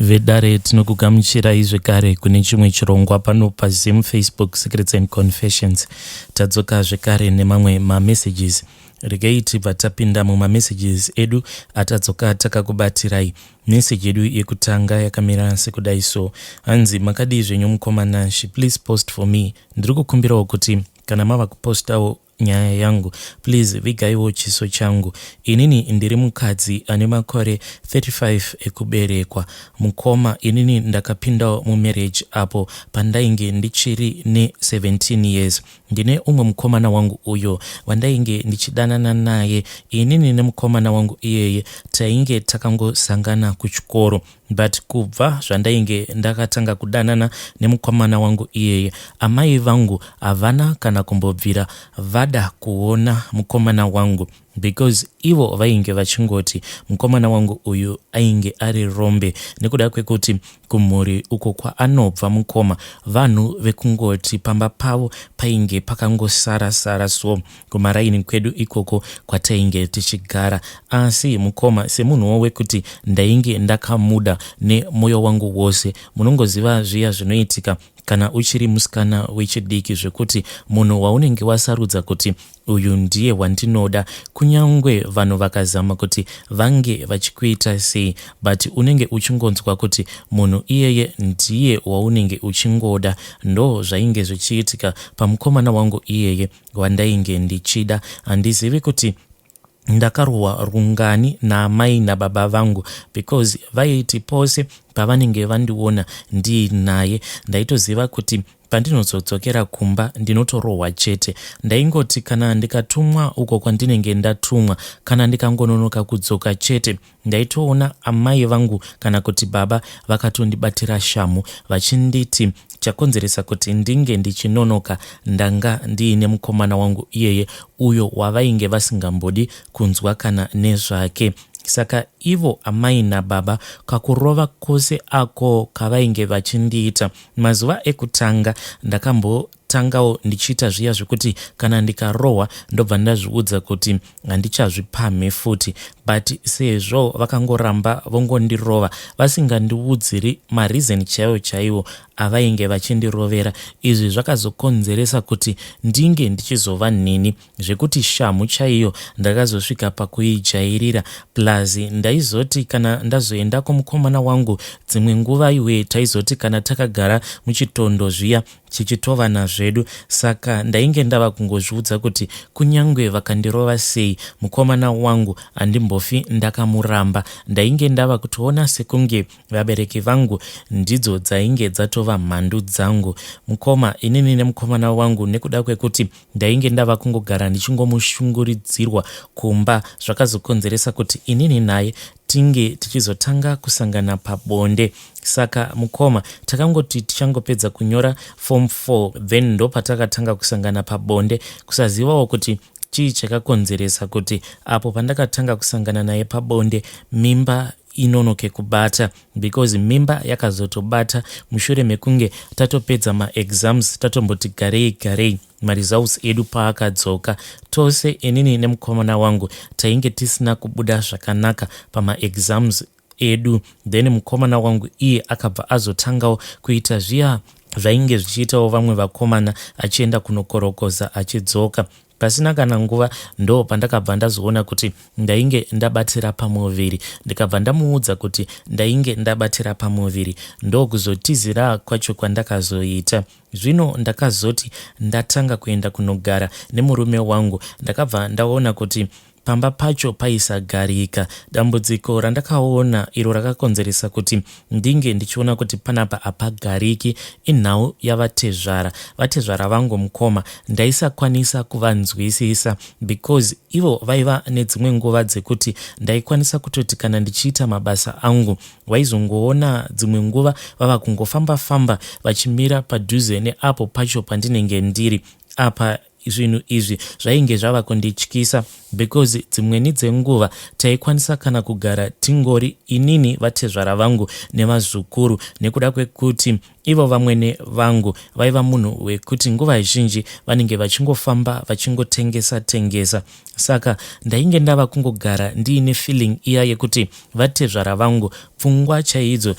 Vedare tinokugamuchirai zvekare kune chimwe chirongwa pano paZim Facebook Secrets and Confessions. Tadzoka zvekare nemamwe mamessages. Regai tibva tapinda mumamessages edu atadzoka takakubatirai. Message yedu yekutanga yakamira sekudai so. Hanzi makadii zvenyu mukoma Nashy, please post for me. Ndiri kukumbirawo kuti kana mava kupostawo nyaya yangu please vigaiwo chiso changu inini ndiri mukadzi ane makore 35 ekuberekwa mukoma inini ndakapindawo mumarriage apo pandainge ndichiri ne17 years ndine umwe mukomana wangu uyo wandainge ndichidanana naye inini nemukomana wangu iyeye tainge takangosangana kuchikoro But kubva zvandainge ndakatanga kudanana nemukomana wangu iyeye amai vangu havana kana kumbobvira vada kuona mukomana wangu because ivo vainge vachingoti mukomana wangu uyu ainge ari rombe nekuda kwekuti kumhuri uko kwaanobva mukoma vanhu vekungoti pamba pavo painge pakangosara sara so kumaraini kwedu ikoko kwatainge tichigara asi mukoma semunhuwo wekuti ndainge ndakamuda nemoyo wangu wose munongoziva zviya zvinoitika kana uchiri musikana wechidiki zvekuti munhu waunenge wasarudza kuti uyu ndiye wandinoda kunyange vanhu vakazama kuti vange vachikuita sei but unenge uchingonzwa kuti munhu iyeye ndiye waunenge uchingoda ndo zvainge zvichiitika pamukomana wangu iyeye wandainge ndichida. Handizivi kuti ndakarohwa rungani naamai nababa vangu because vaiti pose pavanenge vandiona ndiinaye ndaitoziva kuti pandinozodzokera kumba ndinotorohwa chete. Ndaingoti kana ndikatumwa uko kwandinenge ndatumwa kana ndikangononoka kudzoka chete Ndaitoona amai vangu kana kuti baba vakatondibatira shamhu vachinditi chakonzeresa kuti ndinge ndichinonoka ndanga ndiine mukomana wangu iyeye uyo wavainge vasingambodi kunzwa kana nezvake. Saka ivo amai nababa kakurova kose ako kavainge vachindiita mazuva ekutanga ndakambo tangawo ndichiita zviya zvekuti kana ndikarohwa ndobva ndazviudza kuti handichazvipamhe futi but sezvo vakangoramba vongondirova vasingandiudziri mareason chaiwo chaiwo avainge vachindirovera izvi zvakazokonzeresa kuti ndinge ndichizova nini zvekuti shamhu chaiyo ndakazosvika pakuijairira plus ndaizoti kana ndazoenda kumukomana wangu dzimwe nguva iwe taizoti kana takagara muchitondo zviya tichitovana zvedu saka ndainge ndava kungozviudza kuti kunyange vakandirova sei mukomana wangu handimbofi ndakamuramba. Ndainge ndava kutoona sekunge vabereki vangu ndidzo dzainge dzatova mhandu dzangu. Mukoma inini nemukomana wangu nekuda kwekuti ndainge ndava kungogara ndichingomushunguridzirwa kumba zvakazokonzeresa kuti inini naye tinge tichizotanga kusangana pabonde. Saka mukoma takangoti tichangopedza kunyora form 4 then ndopatakatanga kusangana pabonde kusazivawo kuti chii chakakonzeresa kuti apo pandakatanga kusangana naye pabonde mimba inonoke kubata because mimba yakazotobata mushure mekunge tatopedza maexams tatomboti garei garei maresults edu paakadzoka tose inini nemukomana wangu tainge tisina kubuda zvakanaka pamaexams edu then mukomana wangu iye akabva azotangawo kuita zviya zvainge zvichiitawo vamwe vakomana achienda kunokorokoza achidzoka pasina kana nguva ndo pandakabva ndazoona kuti ndainge ndabatira pamuviri ndikabva ndamuudza kuti ndainge ndabatira pamuviri ndokuzotizira kwacho kwandakazoita Zvino ndakazoti ndatanga kuenda kunogara nemurume wangu ndakabva ndaona kuti pamba pacho paisagarika. Dambudziko randakaona iro rakakonzeresa kuti ndinge ndichiona kuti panapa hapagariki inhau yavatezvara. Vatezvara vangu mukoma ndaisakwanisa kuvanzwisisa because ivo vaiva nedzimwe nguva dzekuti ndaikwanisa kutoti kana ndichiita mabasa angu Waizongoona dzimwe nguva vava kungofamba famba vachimira padhuze neapo pacho pandinenge ndiri. Apa Zvinhu izvi zvainge zvava kundityisa because dzimweni dzenguva taikwanisa kana kugara tingori inini, vatezvara vangu nevazukuru, nekuda kwekuti ivo vamwene vangu vaiva munhu wekuti nguva zhinji vanenge vachingofamba vachingotengesa tengesa. Saka ndainge ndava kungogara ndiine feeling iya yekuti vatezvara vangu pfungwa chaidzo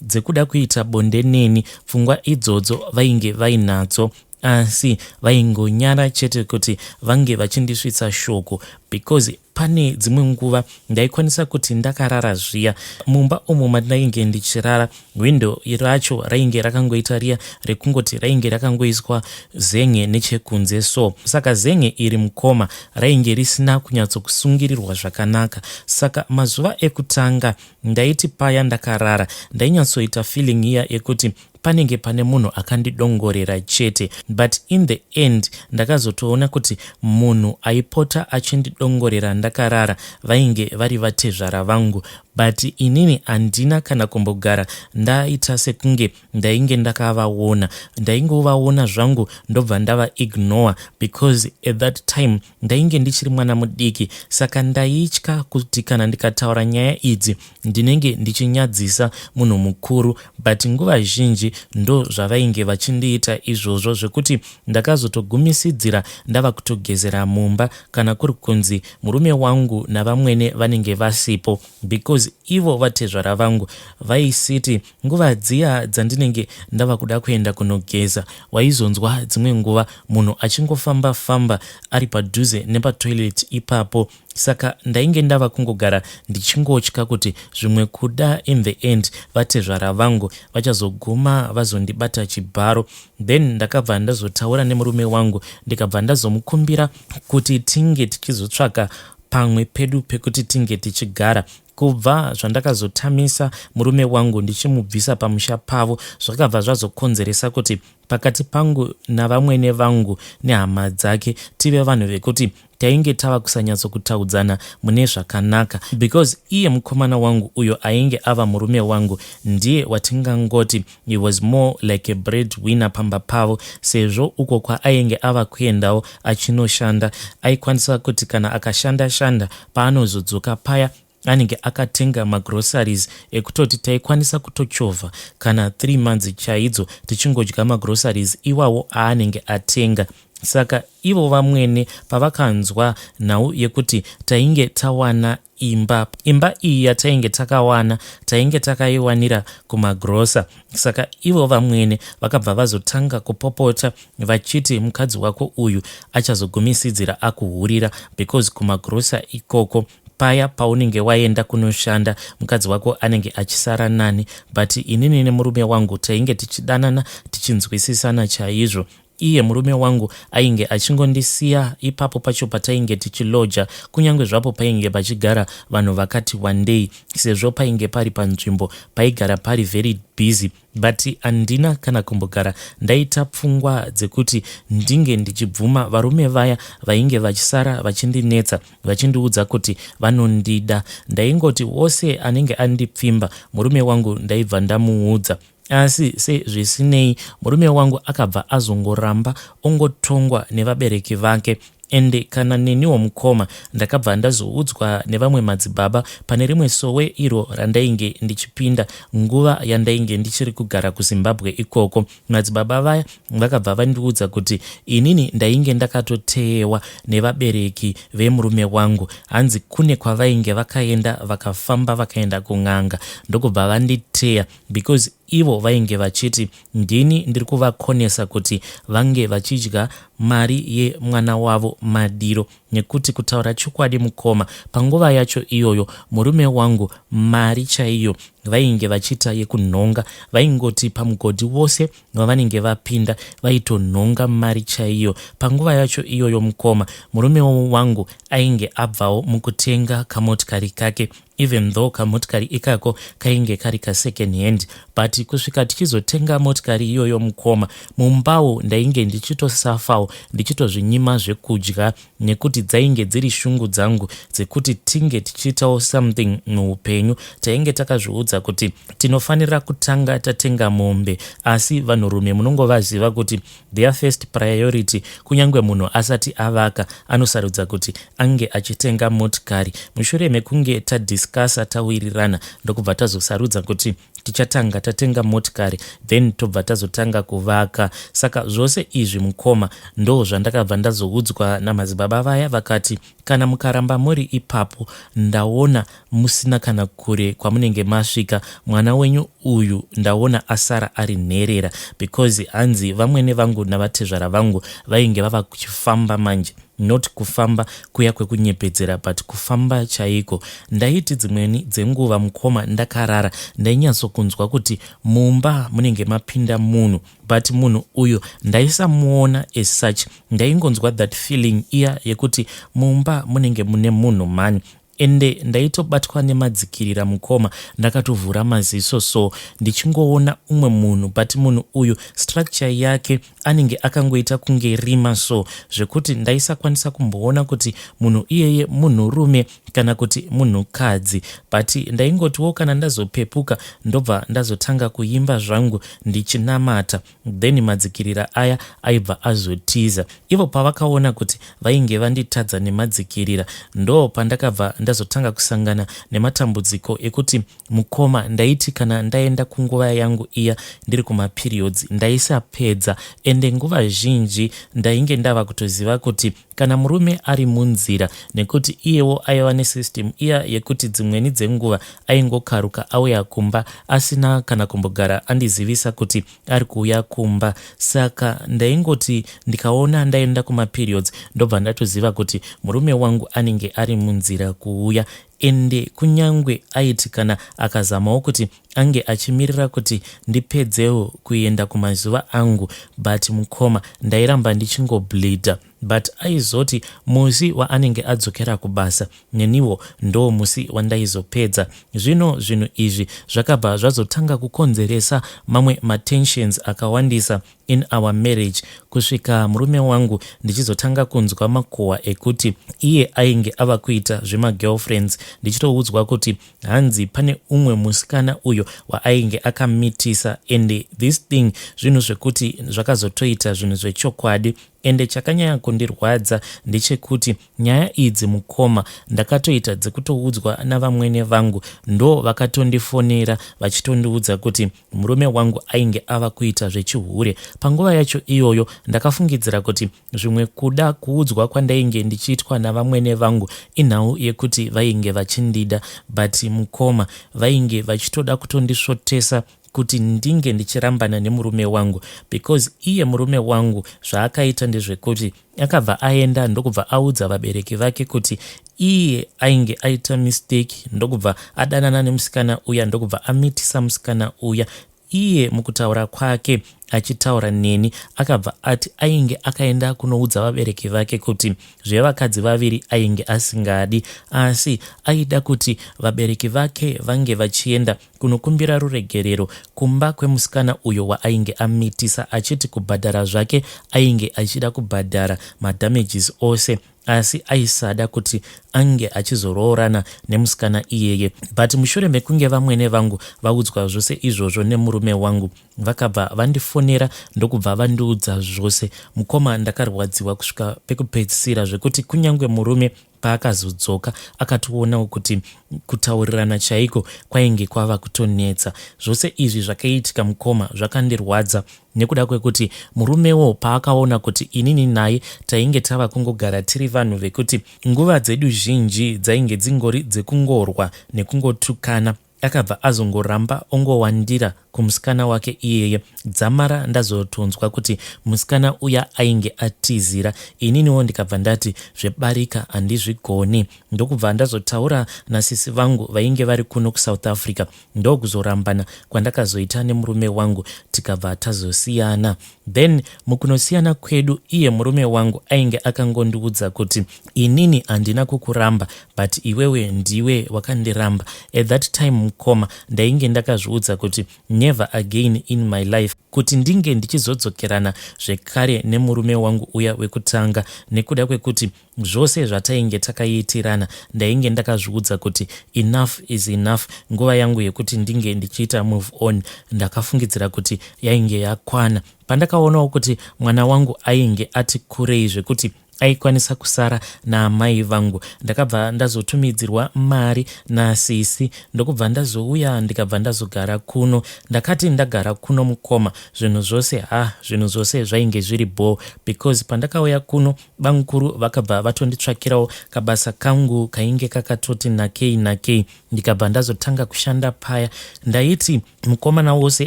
dzekuda kuita bonde neni, pfungwa idzodzo vainge vainadzo, asi vaingonyara chete kuti vange vachindisvitsa shoko, because pane dzimwe nguva ndaikwanisa kuti ndakarara zviya mumba umo mandainge ndichirara, hwindo racho rainge rakangoita riya rekungoti rainge rakangoiswa zenge nechekunze. So saka zenge iri, mukoma, rainge risina kunyatsokusungirirwa zvakanaka. Saka mazuva ekutanga ndaiti paya ndakarara ndainyatsoita feeling iya yekuti panenge pane munhu akandidongorera chete, but in the end ndakazotoona kuti munhu aipota achindidongorera ndakarara vainge vari vatezvara vangu. But inini handina kana kumbogara ndaita sekunge ndainge ndakavaona. Ndaingovaona zvangu ndobva ndava ignore, because at that time ndainge ndichiri mwana mudiki, saka ndaitya kuti kana ndikataura nyaya idzi ndinenge ndichinyadzisa munhu mukuru. But nguva zhinji ndo zvavainge vachindiita izvozvo, zvekuti ndakazotogumisidzira ndava kutogezera mumba kana kuri kunzi murume wangu navamwene vanenge vasipo, because ivo vatezvara vangu vaisiti nguva dziya dzandinenge ndava kuda kuenda kunogeza, waizonzwa dzimwe nguva munhu achingofamba famba ari padhuze nepatoilet ipapo. Saka ndainge ndava kungogara ndichingotya kuti zvimwe kuda in the end vatezvara vangu vachazoguma vazondibata chibharo. Then ndakabva ndazotaura nemurume wangu, ndikabva ndazomukumbira kuti tinge tichizotsvaka pamwe pedu pekuti tinge tichigara. Kubva zvandakazotamisa murume wangu ndichimubvisa pamusha pavo, zvakabva zvazokonzeresa kuti pakati pangu navamwene vangu nehama dzake tive vanhu vekuti tainge tava kusanyatsokutaudzana mune zvakanaka, because iye mukomana wangu uyo ainge ava murume wangu ndiye watingangoti he was more like a bread winner pamba pavo, sezvo uko kwaainge ava kuendawo achinoshanda, aikwanisa kuti kana akashanda shanda, paanozodzoka paya anenge akatenga magroceries ekutoti taikwanisa kutochovha kana 3 months chaidzo tichingodya magroceries iwawo aanenge atenga. Saka ivo vamwene pavakanzwa nhau yekuti tainge tawana imba, imba iyi yatainge takawana tainge takaiwanira kumagrosa, saka ivo vamwene vakabva vazotanga kupopota vachiti mukadzi wako uyu achazogumisidzira akuhurira, because kumagrosa ikoko paya paunenge waenda kunoshanda mukadzi wako anenge achisara nani. But inini nemurume wangu tainge tichidanana, tichinzwisisana chaizvo. Iye murume wangu ainge achingondisiya ipapo pacho patainge tichiloja, kunyange zvapo painge pachigara vanhu vakati wandei, sezvo painge pari panzvimbo paigara pari very busy, but handina kana kumbogara ndaita pfungwa dzekuti ndinge ndichibvuma varume vaya vainge vachisara vachindinetsa vachindiudza kuti vanondida. Ndaingoti wose anenge andipfimba, murume wangu ndaibva ndamuudza. Asi sezvisinei, murume wangu akabva azongoramba ongotongwa nevabereki vake. Ende kana neniwo, mukoma, ndakabva ndazoudzwa nevamwe madzibaba pane rimwe sowe iro randainge ndichipinda nguva yandainge ndichiri kugara kuZimbabwe ikoko. Madzibaba vaya vakabva vandiudza kuti inini ndainge ndakatoteyewa nevabereki vemurume wangu. Hanzi kune kwavainge vakaenda, vakafamba vakaenda kun'anga, ndokubva vanditeya, because ivo vainge vachiti ndini ndiri kuvakonesa kuti vange vachidya mari yemwana wavo madiro. Nekuti kutaura chokwadi, mukoma, panguva yacho iyoyo murume wangu mari chaiyo vainge vachiita yekunhonga. Vaingoti pamugodhi wose wavanenge vapinda vaitonhonga mari chaiyo. Panguva yacho iyoyo, mukoma, murume wangu ainge abvawo mukutenga kamotikari kake, even though kamotikari ikako kainge kari kasecond hand. But kusvika tichizotenga motikari iyoyo, mukoma, mumbawo ndainge ndichitosafawo, ndichitozvinyima zvekudya nekuti Nekuti dzainge dziri shungu dzangu dzekuti tinge tichiitawo something muupenyu. Tainge takazviudza kuti tinofanira kutanga tatenga mombe, asi vanhurume munongovaziva kuti their first priority, kunyange munhu asati avaka, anosarudza kuti ange achitenga motikari. Mushure mekunge tadiscussa, tawirirana, ndokubva tazosarudza kuti tichatanga tatenga motikari, then tobva tazotanga kuvaka. Saka zvose izvi, mukoma, ndo zvandakabva ndazoudzwa namadzibaba vaya. Vakati, "Kana mukaramba muri ipapo, ndaona musina kana kure kwamunenge masvika. Mwana wenyu uyu ndaona asara ari nherera," because hanzi vamwene vangu navatezvara vangu vainge vava kuchifamba manje, not kufamba kuya kwekunyepedzera, but kufamba chaiko. Ndaiti dzimweni dzenguva, mukoma, ndakarara, ndainyatsokunzwa kuti mumba munenge mapinda munhu, but munhu uyu ndaisamuona as such. Ndaingonzwa that feeling iya yekuti mumba munenge mune munhu mani. Ende ndaitobatwa nemadzikirira, mukoma, ndakatovhura maziso so, ndichingoona umwe munhu, but munhu uyu structure yake anenge akangoita kunge rima so, zvekuti ndaisakwanisa kumboona kuti munhu iyeye munhurume kana kuti munhukadzi. But ndaingotiwo kana ndazopepuka, ndobva ndazotanga kuimba zvangu ndichinamata, then madzikirira aya aibva azotiza. Ivo pavakaona kuti vainge vanditadza nemadzikirira, ndo pandakabva ndazotanga kusangana nematambudziko ekuti, mukoma, ndaiti kana ndaenda kunguva yangu iya ndiri kumaperiods, ndaisapedza. Ende nguva zhinji ndainge ndava kutoziva kuti kana murume ari munzira, nekuti iyewo aiva nesystem iya yekuti dzimweni dzenguva aingokaruka auya kumba asina kana kumbogara andizivisa kuti ari kuuya kumba. Saka ndaingoti ndikaona ndaenda kumaperiods, ndobva ndatoziva kuti murume wangu anenge ari munzira kuuya. Ende kunyangwe aiti kana akazamawo kuti ange achimirira kuti ndipedzewo kuenda kumazuva angu, but mukoma, ndairamba ndichingobleeda. But aizoti musi waanenge adzokera kubasa, neniwo ndo musi wandaizopedza. Zvino zvinhu izvi zvakabva zvazotanga kukonzeresa mamwe matensions akawandisa in our marriage, kusvika murume wangu ndichizotanga kunzwa makuhwa ekuti iye ainge ava kuita zvemagirlfriends, ndichitoudzwa kuti hanzi pane umwe musikana uyo waainge akamitisa. And this thing, zvinhu zvekuti zvakazotoita zvinhu zvechokwadi. Ende chakanyanya kundirwadza ndechekuti nyaya idzi, mukoma, ndakatoita dzekutoudzwa navamwene vangu. Ndo vakatondifonera vachitondiudza kuti murume wangu ainge ava kuita zvechihure. Panguva yacho iyoyo ndakafungidzira kuti zvimwe kuda kuudzwa kwandainge ndichiitwa navamwene vangu inhau yekuti vainge vachindida, but mukoma, vainge vachitoda kutondisvotesa kuti ndinge ndichirambana nemurume wangu, because iye murume wangu zvaakaita ndezvekuti akabva aenda, ndokubva audza vabereki vake kuti iye ainge aita mistake, ndokubva adanana nemusikana uya, ndokubva amitisa musikana uya. Iye mukutaura kwake achitaura neni, akabva ati ainge akaenda kunoudza vabereki vake kuti zvevakadzi vaviri ainge asingadi, asi aida kuti vabereki vake vange vachienda kunokumbira ruregerero kumba kwemusikana uyo waainge amitisa, achiti kubhadhara zvake ainge achida kubhadhara madamages ose, asi aisada kuti ange achizoroorana nemusikana iyeye. But mushure mekunge vamwene vangu vaudzwa zvose izvozvo nemurume wangu, vakabva vandifonera, ndokubva vandiudza zvose. Mukoma, ndakarwadziwa kusvika pekupedzisira, zvekuti kunyange murume paakazodzoka akationawo kuti kutaurirana chaiko kwainge kwava kutonetsa. Zvose izvi zvakaitika, mukoma, zvakandirwadza nekuda kwekuti murumewo paakaona kuti inini naye tainge tava kungogara tiri vanhu vekuti nguva dzedu zhinji dzainge dzingori dzekungorwa nekungotukana, akabva azongoramba ongowandira kumusikana wake iyeye. Dzamara ndazotonzwa kuti musikana uya ainge atizira, ininiwo ndikabva ndati zvebarika handizvigoni, ndokubva ndazotaura nasisi vangu vainge vari kuno kuSouth Africa. Ndokuzorambana kwandakazoita nemurume wangu, tikabva tazosiyana. Then mukunosiyana kwedu, iye murume wangu ainge akangondiudza kuti, "Inini handina kukuramba, but iwewe ndiwe wakandiramba." At that time, mukoma, ndainge ndakazviudza kuti never again in my life kuti ndinge ndichizodzokerana zvekare nemurume wangu uya wekutanga, nekuda kwekuti Zvose zvatainge takaitirana ndainge ndakazviudza kuti enough is enough. Nguva yangu yekuti ndinge ndichiita move on ndakafungidzira kuti yainge yakwana. Pandakaonawo kuti mwana wangu ainge ati kurei zvekuti aikwanisa kusara naamai vangu, ndakabva ndazotumidzirwa mari nasisi ndokubva ndazouya ndikabva ndazogara kuno. Ndakati ndagara kuno mukoma, zvinhu zvose ha zvinhu zvose zvainge zviri bho because pandakauya kuno bamukuru vakabva vatonditsvakirawo kabasa kangu kainge kakatoti nakei nakei ndikabva ndazotanga kushanda paya. Ndaiti mukomana wose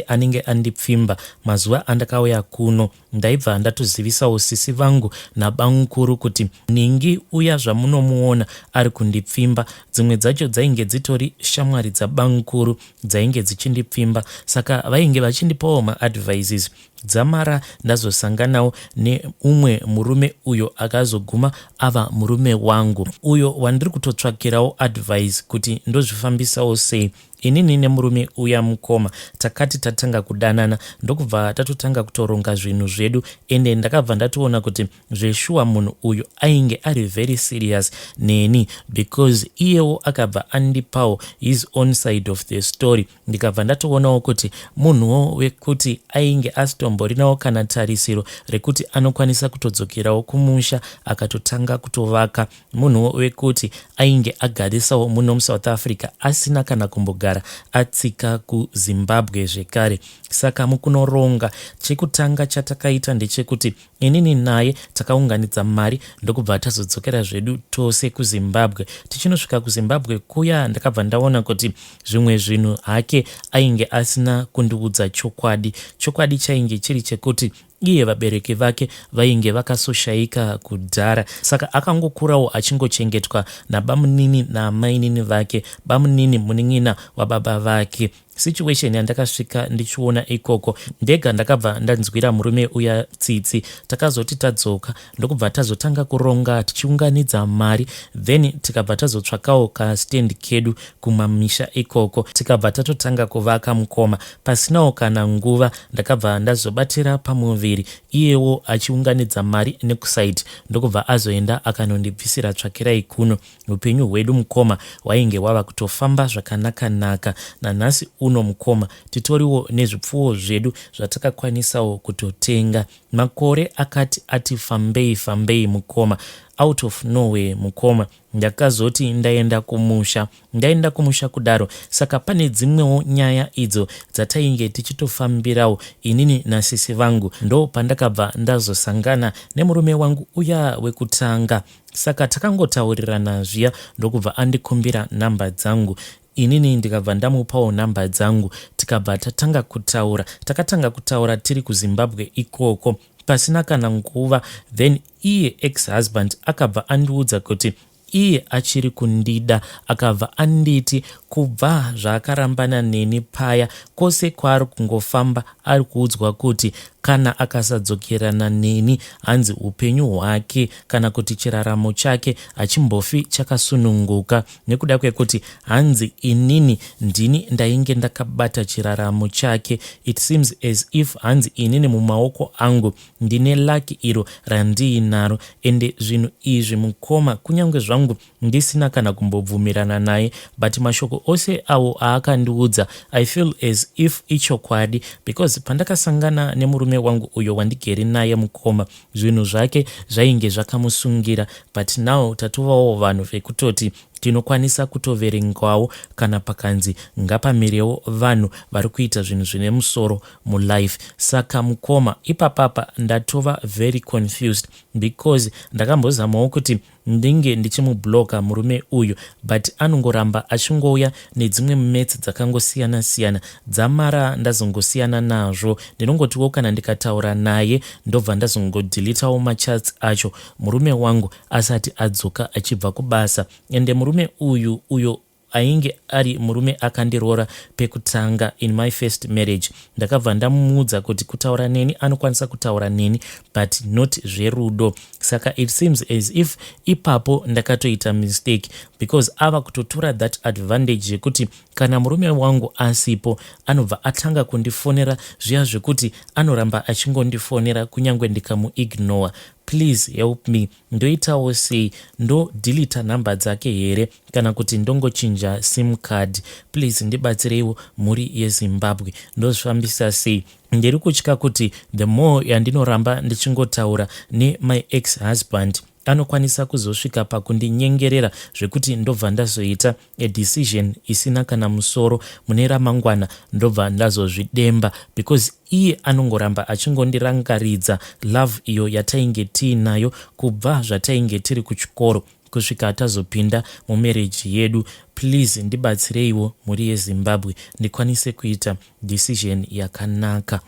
anenge andipfimba mazuva andakauya kuno ndaibva ndatozivisawo sisi vangu nabamukuru kuti ningi uya zvamunomuona ari kundipfimba. Dzimwe dzacho dzainge dzitori shamwari dzabamukuru dzainge dzichindipfimba saka vainge vachindipawo maadvices. Dzamara ndazosanganawo neumwe murume uyo akazoguma ava murume wangu uyo wandiri kutotsvakirawo advice kuti ndozvifambisawo sei. Inini nemurume uya mukoma takati tatanga kudanana ndokubva tatotanga kutoronga zvinhu zvedu ende ndakabva ndatoona kuti zveshuwa munhu uyu ainge ari very serious neni because iyewo akabva andipawo his own side of the story ndikabva ndatoonawo kuti munhuwo wekuti ainge asitomborinawo kana tarisiro rekuti anokwanisa kutodzokerawo kumusha akatotanga kutovaka. Munhuwo wekuti ainge agarisawo muno muSouth Africa asina kana kumbogara atsika kuZimbabwe zvekare. Saka mukunoronga chekutanga chatakaita ndechekuti inini naye takaunganidza mari ndokubva tazodzokera zvedu tose kuZimbabwe. Tichinosvika kuZimbabwe kuya ndakabva ndaona kuti zvimwe zvinhu hake ainge asina kundiudza chokwadi. Chokwadi chainge chiri chekuti iye vabereki vake vainge vakasoshaika kudhara saka akangokurawo achingochengetwa nabamunini naamainini vake, bamunini munin'ina wababa vake. Situation yandakasvika ndichiona ikoko ndega ndakabva ndanzwira murume uya tsitsi. Takazoti tadzoka ndokubva tazotanga kuronga tichiunganidza mari then tikabva tazotsvakawo kastand kedu kumamisha ikoko tikabva tatotanga kuvaka mukoma. Pasinawo kana nguva ndakabva ndazobatira pamuviri iyewo achiunganidza mari nekusaidi ndokubva azoenda akanondibvisira tsvakirai kuno. Hupenyu hwedu mukoma hwainge hwava kutofamba zvakanaka-naka. Nanhasi uno mukoma titoriwo nezvipfuwo zvedu zvatakakwanisawo kutotenga. Makore akati ati fambei fambei mukoma, out of nowhere mukoma ndakazoti ndaenda kumusha. Ndaenda kumusha kudaro saka pane dzimwewo nyaya idzo dzatainge tichitofambirawo inini nasisi vangu ndopandakabva ndazosangana nemurume wangu uya wekutanga. Saka takangotaurirana zviya ndokubva andikumbira number dzangu inini ndikabva ndamupawo number dzangu tikabva tatanga kutaura. Takatanga kutaura tiri kuZimbabwe ikoko pasina kana nguva then iye ex husband akabva andiudza kuti iye achiri kundida. Akabva anditi kubva zvaakarambana neni paya kwose kwaari kungofamba ari kuudzwa kuti kana akasadzokerana neni hanzi upenyu hwake kana kuti chiraramo chake hachimbofi chakasununguka nekuda kwekuti hanzi inini ndini ndainge ndakabata chiraramo chake. It seems as if hanzi inini mumaoko angu ndine lucky iro randiinaro ende zvinhu izvi mukoma kunyange zvangu ndisina kana kumbobvumirana naye but mashoko ose awo aakandiudza I feel as if ichokwadi because pandakasangana nemurume wangu uyo wandigere naye mukoma zvinhu zvake zvainge zvakamusungira but now tatovawo vanhu vekutoti tinokwanisa kutoverengwawo kana pakanzi ngapamirewo vanhu vari kuita zvinhu zvine musoro mulife. Saka mukoma ipapapa ndatova very confused because ndakambozamawo kuti ndinge ndichimubloka murume uyu but anongoramba achingouya nedzimwe maths dzakangosiyana siyana. Dzamara ndazongosiyana nazvo ndinongotiwo kana ndikataura naye ndobva ndazongodhilitawo machats acho murume wangu asati adzoka achibva kubasa. Ende murume uyu uyo ainge ari murume akandiroora pekutanga in my first marriage ndakabva ndamuudza kuti kutaura neni anokwanisa kutaura neni but not zverudo. Saka it seems as if ipapo ndakatoita mistake because ava kutotora that advantage yekuti kana murume wangu asipo anobva atanga kundifonera zviya zvekuti anoramba achingondifonera kunyange ndikamuignore. Please help me, ndoitawo sei? Ndodeleta nhamba dzake here kana kuti ndongochinja SIM card? Please ndibatsireiwo, mhuri yeZimbabwe, ndozvifambisa sei? Ndiri kutya kuti the more yandinoramba ndichingotaura nemy ex husband, anokwanisa kuzosvika pakundinyengerera zvekuti ndobva ndazoita a decision isina kana musoro mune ramangwana, ndobva ndazozvidemba, because iye anongoramba achingondirangaridza love iyo yatainge tiinayo kubva zvatainge tiri kuchikoro kusvika tazopinda mumarriage yedu. Please ndibatsireiwo, mhuri yeZimbabwe, ndikwanise kuita decision yakanaka.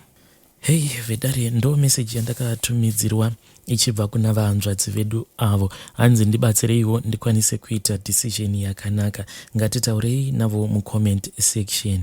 Hei vedare, ndo meseji yandakatumidzirwa ichibva kuna vahanzvadzi vedu avo. Hanzi ndibatsireiwo ndikwanise kuita decision yakanaka. Ngatitaurei navo mucomment section.